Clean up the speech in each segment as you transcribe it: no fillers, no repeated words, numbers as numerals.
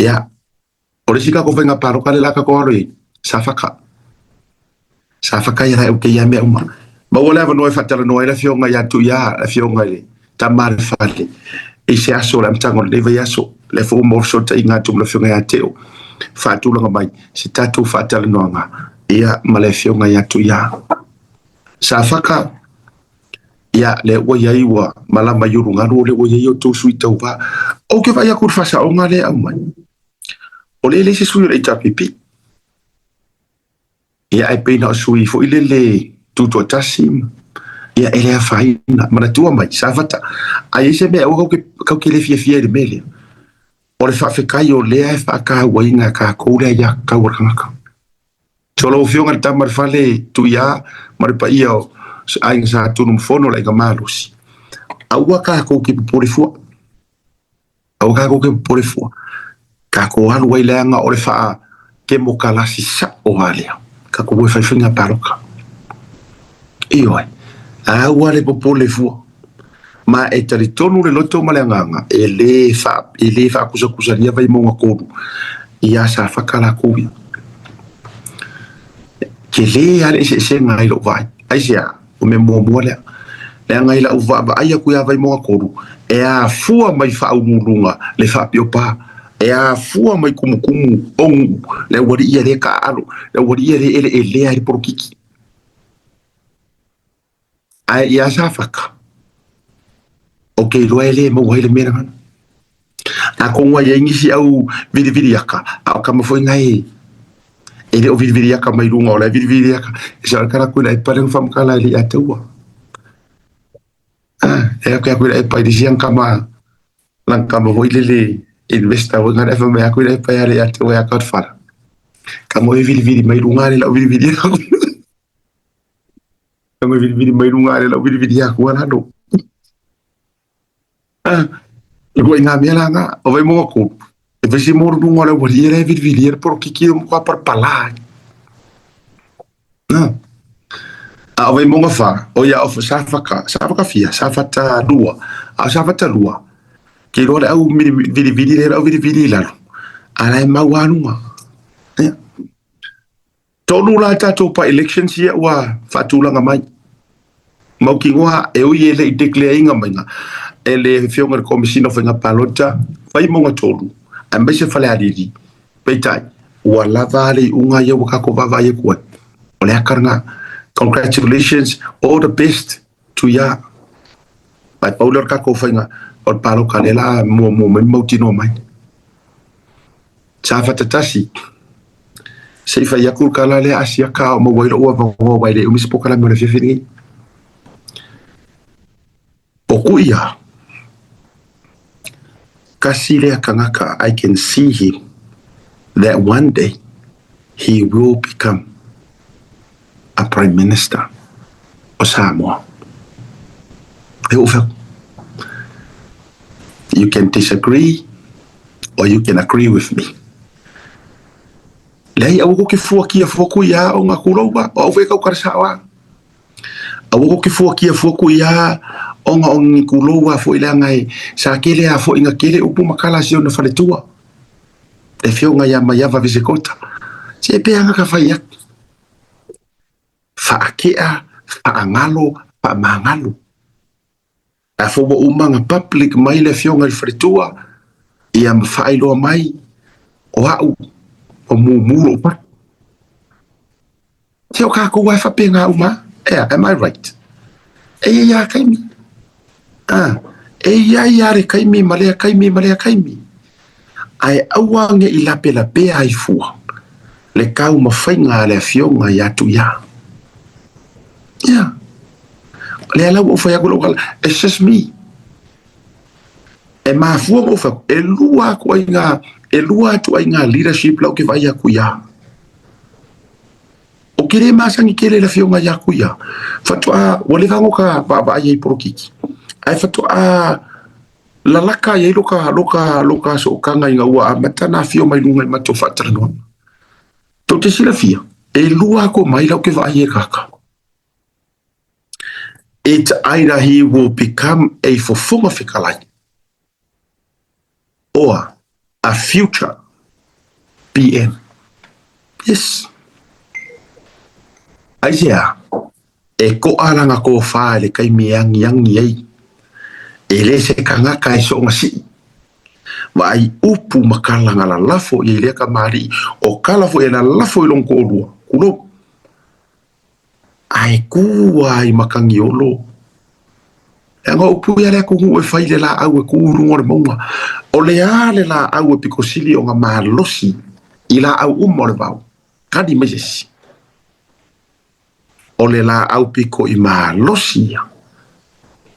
Ia, o le isi tatou faiga palota lea o le a tatou alo i ai, Safata. Safata ia la e ute ia mea uma. Maua le avanoa e faatalanoa ai le afioga ia Tuia, le afioga i le tama a le fale, i se aso o le amataga o lenei vaiaso. Lea foi ua maua fesootaiga atu ma le afioga ia Teo, faatulaga mai se tatou faatalanoaga ia ma le afioga ia Tuia. Safata, ia lea ua i ai ua malama i ulugalu o lea ua i ai outou sui tauva. Ou te vaai atu i le faasaoga lea e aumai, o lea e leai se sui o le HRPP. Ia ae pei na o sui foi lele tutoatasi ia e le afaina. Manatua mai, Safata, a i ai se mea aua kau te, kau te le fiafia i le mea lea, o le faafetai o lea e faatauaina e tatou le aiatatau a le tagata. So lau Afioga i le Tama a le Fale, Tuia ma le paia o Aiga Sa Tunumafono le Aiga Malosi, aua tatou te popole fua. Aua tatou te popole fua. Tatou alu ai leaga o le faatemokalasi sao lava lea. Tatou o e fai faiga palota. Ioe. Aua le popole fua. Ma e talitonu le loto ma le agaga e le faa, e le faakusakusalia Vaimauga 3 ia Safata latou ia. Tele lava le eseesega i lou vaai. Aisea? O mea muamua lea. Leaga i lau vaavaai atu ia Vaimauga 3, e afua mai faauluuluga le faapiopa, e afua mai kumukumu o nuu le aualii ia lea taaalo, le aualii ia lea eleelea ai le polokiki. Ae ia Safata, ou te iloa e le maua ai le mea lena. Atonu ai i ai nisi au viliviliaka, a o tama foi na e e le o viliviliaka mai luga o la e viliviliaka. E sa kala ku e pale fa makala le atua. Ah, e aku aku e pai disi ang kama lang kama hoi le le investor hoi ngana fa me aku e pai ale atua ya ka fara. Ka mo e vilivili mai luga le lau vilivili aku. Ka mo e vilivili mai luga le lau vilivili aku ala no. Ah, e kua i ngā mea la ngā, o vai mō aku, e vesi mō runga o le wari e le vilivili e le porokiki o mokua parapalā. Ah. A o Vaimauga 4, o ia o sa whaka, sa whakawhia, sa whatalua, a sa whatalua, ke iloa le au vilivili le au vilivili i lalo, a la e mau a lunga. Yeah. Tonu la tatou by-elections ia ua faatulaga mai. Mautinoa e ui e le i declare ina maiga e le Afioga i le Komesina o Faiga Palota Vaimauga 3 aemaise Falealili, peitai ua lava le iuga ia ua tatou vaavaai atu ai. O le aka lena. Congratulations, all the best to ya. Ae pau lea o le tatou faiga o le palota lea la muamua mai ma mautinoa mai. Safata 1, Se i fai atu le tala lea Asiata a o maua ai lou avanoa aua e le umi se polokalame o le afiafi lenei. O Kuia, kasi lea tagata I can see him that one day he will become a Prime Minister o Samoa. E ou fai atu. You can disagree or you can agree with me. Leai, aua ko ke fua kia fua kui a o ngā kūrou a, o au whai kau kara sao a. Aua ko ke fua kia fua kui a o ngā o ngī kūrou a fo i lea ngai, sa kele a fo i ngā kele upu makala si ona whaletua. E whio ngai a mai ava visekota. Se e peanga ka whai atu. Whaakea, whaangalo, whaamangalo. A fo ua uma na public mai le afioga i le faletua ia ma faailoa mai o a'u ua mumu lo'u patu. Se o kākou lava e faapena uma a, ea, am I right? E i ai lava taimi, a, e i ai lava le taimi ma lea taimi ma lea taimi, ae aua ne i lapelapea ai fua le taumafaiga a le afioga ia Tuia. Ia. Lea la ua ou fai atu lau tala, it's just me. E mafua ona ou fai atu, e lua atu ai ngā, e lua atu ai ngā leadership lau ke vaai atu ia. O ke le masani tele le afioga ia ku ia. Faatoa, ua leva ona ka vaavaai ai polokiki. Ae faatoa lalaka ai loka, loka, loka sootaga ina ua amata ona afio mai luga i matou faatalanoaga. Tou te silafia, e lua atu mai lau ke vaai e kaka. It's either he will become a fofoga fetalai or a future. PN. Yes. Aisea? E koʻa lana kofā i le taimi e agiagi ai. E le se kanaka e soonga sii. Vaai upu ma kala na lalafo i ai lea kamaliʻi, o kala foi e lalafo i lona toalua, tulou. Ae kū lava i Matagiolo. Leaga o upu ia a le atunuu e fai i le laau e kū i luga o le mauga. O le a le laau e pito sili ona malosi i laau uma o le vao? Kali mai se isi. O le laau pito i malosi ia,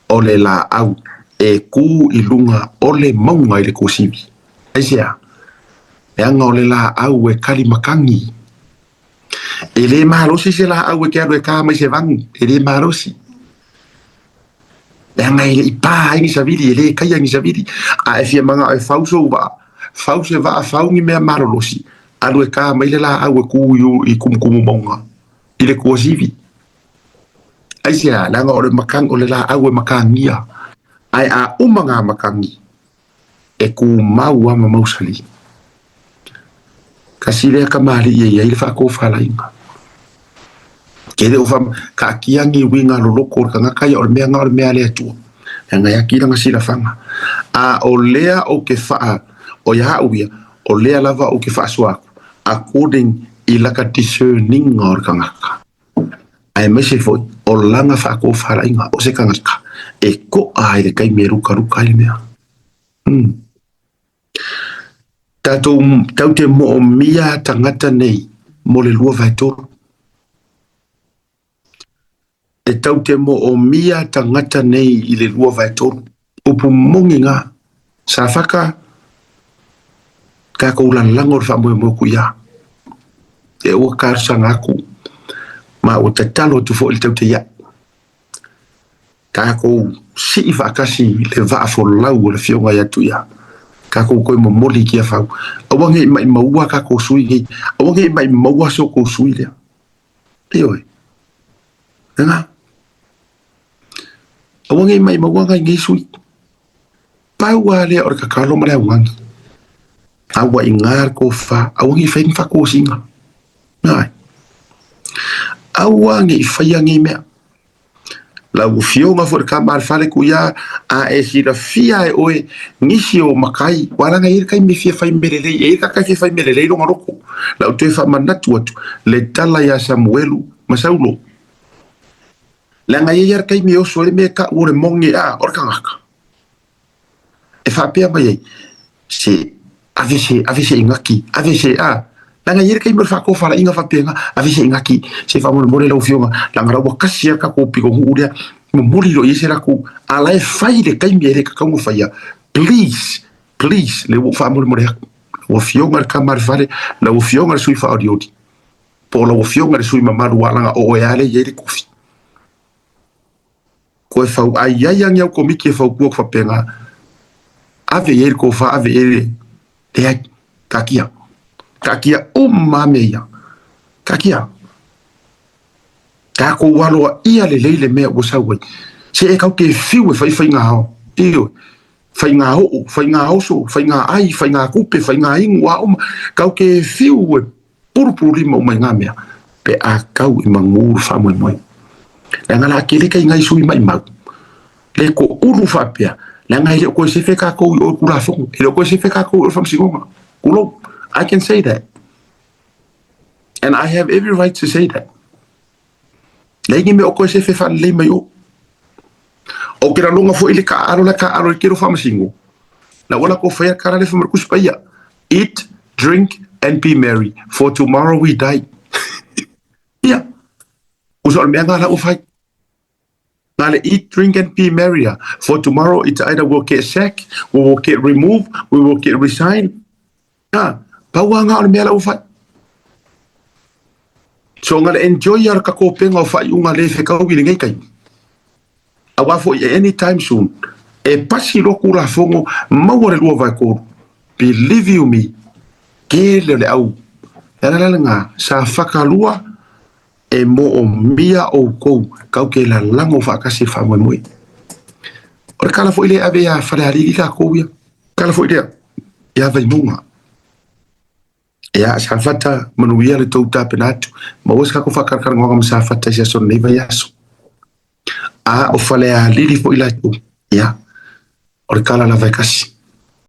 o le laau e kū i luga o le mauga i le tuasivi. Aisea? Leaga o le laau e kali matagi. E le malosi se laau e te alu e ta mai se vanu, e le malosi. Leaga e le i pa ai ni savili, e le taia ni savili. A e fia manao e fau sou vaa, fau se vaa, fau ni mea malolosi, alu e ta mai le laau e kū i kumukumu mauga, i le tuasivi. Aisea? Leaga o le matagi, o le laau e matagia. Ae a uma ngā matagi, e tumau lava ma mausali. Tasi lea kamali'i e i ai le faatofalaiga. E le o taatia ni uiga loloto o le tagata ia, o le mea lena o le mea a le Atua. Leaga e ati lana silafaga. A o lea ou te faa, o ia au ia, o lea lava ou te faasoa atu, according i laka discerning o le tagata. Aemaise foi o lana faatofalaiga o se tagata e koʻa ai le taimi e lukaluka ai le mea. Mm. Tatou tau te moomia tagata nei mo le 2/3. E tau te moomia tagata nei i le 2/3. Upu moni ngā. Sa whaka takou lalago o le faamoemoe ku ia. E ua talosaga atu ma ua tatalo atu foi i le taute ia. Takou sii faatasi le vaa folau o le Afioga ia Tuia. Takou toe momoli ki afau. Aua nei maimaua takou sui nei. Aua nei maimaua so kou sui lea. Ioe. Ega. Aua nei maimaua ngai nei sui. Pau lava lea o le tatalo ma le augani. A ua iga le tofa, aua ne i fai ni faatosina. Ae. Aua ne i faia nei mea. Lau Afioga foi i le tama a le fale Tuia, a e silafia e oe nisi o matai, ua laga e i ai le taimi e fia fai mea lelei, e i ai le tagata e fia fai mea lelei lona loto. Lau toe faamanatu atu le tala ia Samuelu ma Saulo. Leaga e i ai lava le taimi e oso ai le mea e tau o le moni, a, o le tagata. E faapea mai ai, se, ave se, ave se igaki, ave se, a, leaga e i ai le taimi o le faatofalaiga faapena, ave se igaki, se faamolemole lau Afioga, leaga la ua kasi lava le tatou pitonuu lea, momoli loa i ai se latou, a la e fai le taimi e le tatau ona faia, please, please, lea ua ou faamolemole atu, lau Afioga i le Tama a le Fale, lau Afioga i le Sui Faaolioli, po o lau Afioga i le sui mamalu ua alaga o oe lava lea e i ai le kofi. Koe fau ai ai angi au komiti e fautua ku faapena, ave i ai le tofa, ave i ai le leai, taatia. Taatia uma lava mea ia. Taatia. Tatou aloaia lelei le mea ua sau ai. Se e kau te fiu e fai faiga ao. Ioe. Faiga oo, faiga oso, faiga ai, faiga kupe, faiga inu, a uma. Kau te fiu e pulupululima uma i ngā mea, pe a kau i mangū le faamoemoe. Leaga la tele kai ngai sui maimau, le ko ulu faapea, leaga e le o koe sefe kākou i o i Tulafono, e le o koe sefe kākou i o i Faamasinoga. Tulou. I can say that. And I have every right to say that. Leai ni mea o koe sefe faalelei mai o. O ke lalonga foi le kaalo la kaalo i kelo faamasino. La ua lakou faia kala le fa ma le Tusi Paia. Eat, drink and be merry, for tomorrow we die. Ia. Usa o le mea nga la ua fai. Na le eat, drink and be merry a. For tomorrow it's either we'll get sacked, we will get removed, we will get resigned. A, pau lava nga o le mea la ua fai. So nga le enjoy ia le kakopenga o faaiuga le fekau i lenei taimi. Aua foi e any time soon, e pasi loa Tulafono maua le 2/3. Believe you me, tele o le au. Le ala la lena, sa whakalua e moomia oukou kau ke lalago faatasi i le faamoemoe. O le tala foi lea e ave ia Falealili lakou ia, tala foi lea ia Vaimauga. Ia, Safata, manuia le tou tapena atu. Maua se kako faakalakalanoaga ma Safata i se aso o lenei vaiaso. A o Falealili foi latou, ia, o le tala lava e tasi.